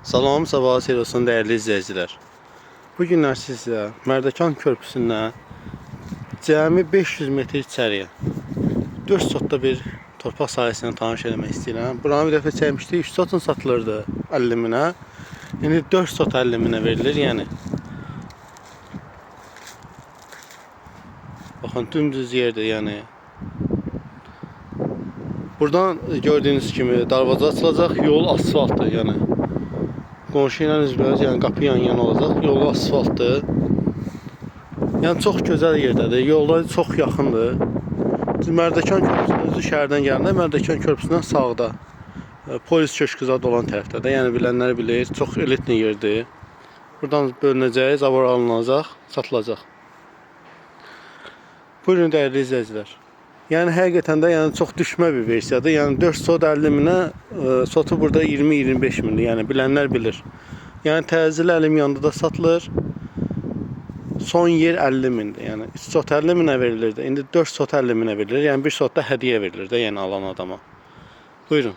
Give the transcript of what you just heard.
Salam, sabahınız xeyir olsun dəyərli izləyicilər. Bu günlər sizə Mərdəkan körpüsündən cəmi 500 metr içəriyə 4 sotda bir torpaq sahəsini tanış eləmək istəyirəm. Buranı bir dəfə çəkmişdik, 3 sotun satılırdı 50 minə. İndi 4 sot 50 minə verilir, yəni. Baxın, dümdüz yerdir, yəni. Buradan gördüyünüz kimi darvaza açılacaq, yol asfaltdır, yəni. Qonşu ilə üzbəüz, yəni qapı yan-yana olacaq, yolu asfaltdır. Yəni çox gözəl yerdədir, yolda çox yaxındır. Mərdəkan körpüsünün özü şəhərdən gələndə Mərdəkan körpüsündən sağda. Polis köşkü zad olan tərəfdə də, yəni bilənlər bilir, çox elitli yerdir. Buradan bölünəcək, zavor alınacaq, satılacaq. Buyurun dəyərli izləyicilər. Yəni həqiqətən də yəni çox düşmə bir versiyadır. Yəni 4 sot 50 minə, sotu burada 20-25 mindir. Yəni bilənlər bilir. Yəni təcili əlim yanında da satılır. Son yer 50 mindir. Yəni 3 sot 50 minə verilirdi. İndi 4 sot 50 minə verilir. Yəni 1 sot da hədiyyə verilir də, yəni alan adama. Buyurun.